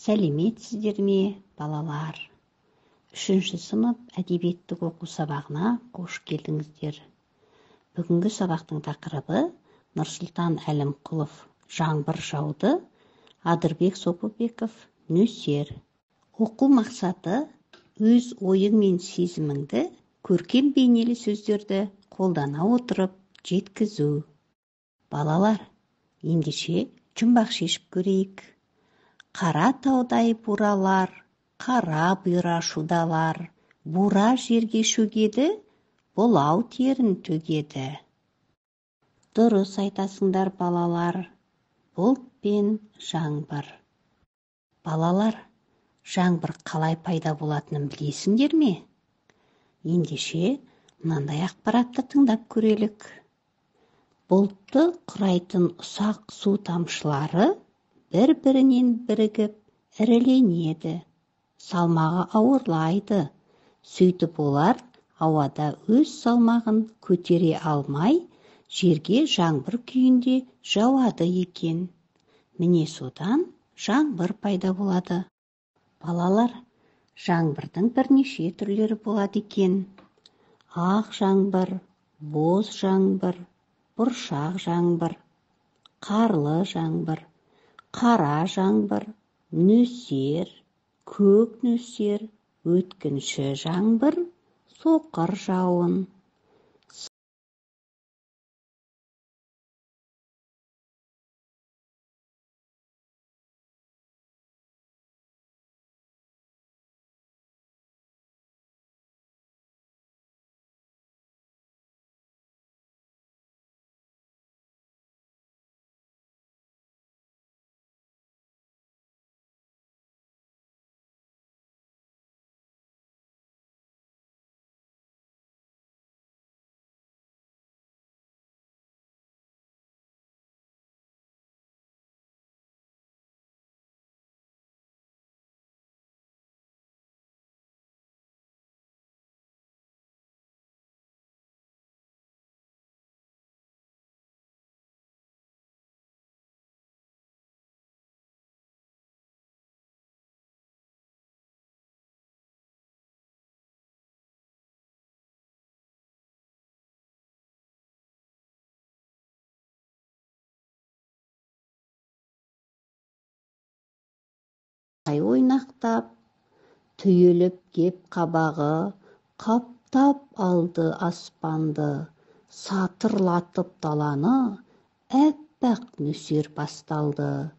Сәлеметсіздер ме, балалар? Үшінші сынып әдебиеттік оқу сабағына қош келдіңіздер. Бүгінгі сабақтың тақырыбы Нұрсұлтан Әлімқұлов «Жаңбыр жауды», Адырбек Сопыбеков «Нөсер». Оқу мақсаты: өз ойың мен сезіміңді көркем бейнелі сөздерді қолдана отырып жеткізу. Балалар, ендеше жұмбақ шешіп көрейік. Қара таудай буралар, қара бұйра шудалар, бура жерге шөгеді, бұлау терін төгеді. Дұрыс айтасыңдар, балалар, бұлт пен жаңбыр. Балалар, жаңбыр қалай пайда болатынын білесіңдер ме? Ендеше, мынандай ақпаратты тыңдап көрелік. Бұлтты құрайтын ұсақ су тамшылары бір-бірінен бірігіп іріленеді, салмағы ауырлайды. Сөйтіп олар ауада өз салмағын көтере алмай, жерге жаңбыр күйінде жауады екен. Міне содан жаңбыр пайда болады. Балалар, жаңбырдың бірнеше түрлері болады екен. Ақ жаңбыр, боз жаңбыр, бұршақ жаңбыр, қарлы жаңбыр, қара жаңбыр, нөсер, көк нөсер, өткінші жаңбыр, соқыр жауын. Ойнақтап, түйіліп кеп қабағы, қаптап алды аспанды, сатырлатып даланы, әппақ нөсер басталды.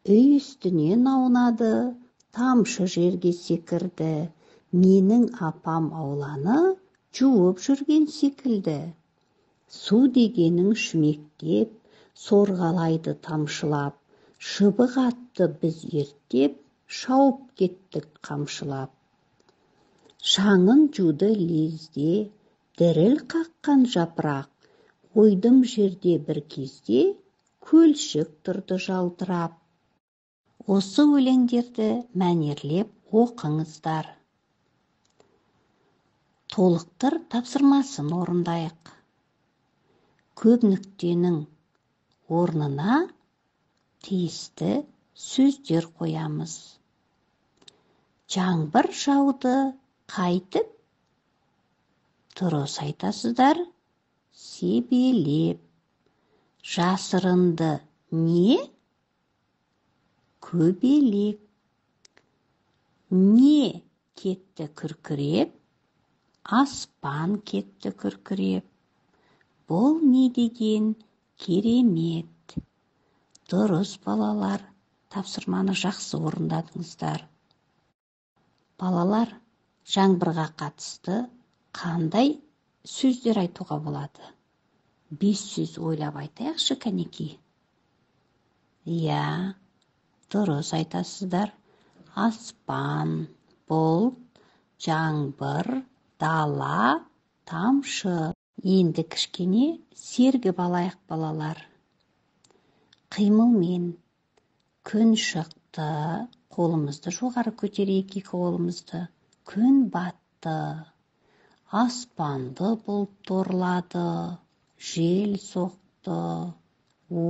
Үй үстінен аунады, тамшы жерге секірді, менің апам ауланы жуып жүрген секілді. Су дегенің шүмектеп, сорғалайды тамшылап, шыбық атты біз ерттеп, шауып кеттік қамшылап. Шаңын жуды лезде, діріл қаққан жапырақ, ойдым жерде бір кезде көлшік тұрды жалтырап. Осы өлеңдерді мәнерлеп оқыңыздар. Толықтыр тапсырмасын орындайық. Көп нүктенің орнына тиісті сөздер қоямыз. Жаңбыр жауды қайтып? Дұрыс айтасыздар, себелеп. Жасырынды не? Көбелек. Не кетті күркіреп? Аспан кетті күркіреп. Бұл не деген керемет? Дұрыс, балалар, тапсырманы жақсы орындадыңыздар. Балалар, жаңбырға қатысты қандай сөздер айтуға болады? 5 сөз ойлап айтайықшы, кәнекей. Иә, дұрыс айтасыздар. Аспан, бұлт, жаңбыр, дала, тамшы. Енді кішкене сергіп алайық, балалар. Қимылмен күн шықты, қолымызды жоғары көтерейік, екі қолымызды. Күн батты, аспанды бұлт торлады, жел соқты, у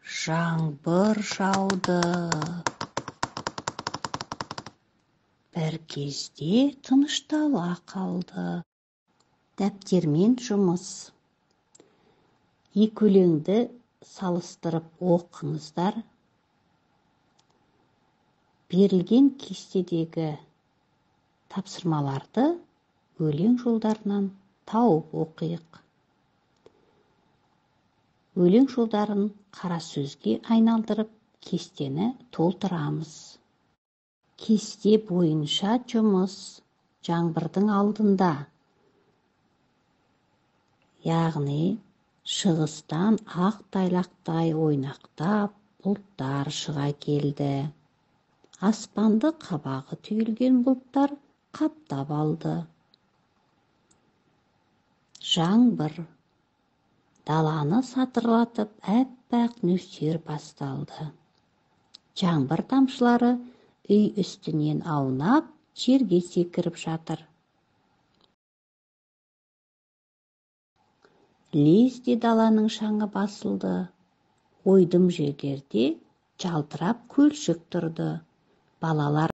Жаңбыр жауды. Бір кезде тыныштала қалды. Дәптермен жұмыс. Екі өлеңді салыстырып оқыңыздар. Берілген кестедегі тапсырмаларды өлең жолдарынан тауып оқиық. Өлең жолдарын қара сөзге айналдырып, кестені толтырамыз. Кесте бойынша жұмыс жаңбырдың алдында, яғни шығыстан ақ тайлақтай ойнақтап бұлттар шыға келді. Аспанды қабағы түйілген бұлттар қаптап алды. Жаңбыр. Даланы сатырлатып әппақ нөсер басталды. Жаңбыр тамшылары үй үстінен аунап, жерге секіріп жатыр. Лезде даланың шаңы басылды. Ойдым жерлерде жалтырап көлшік тұрды. Балалар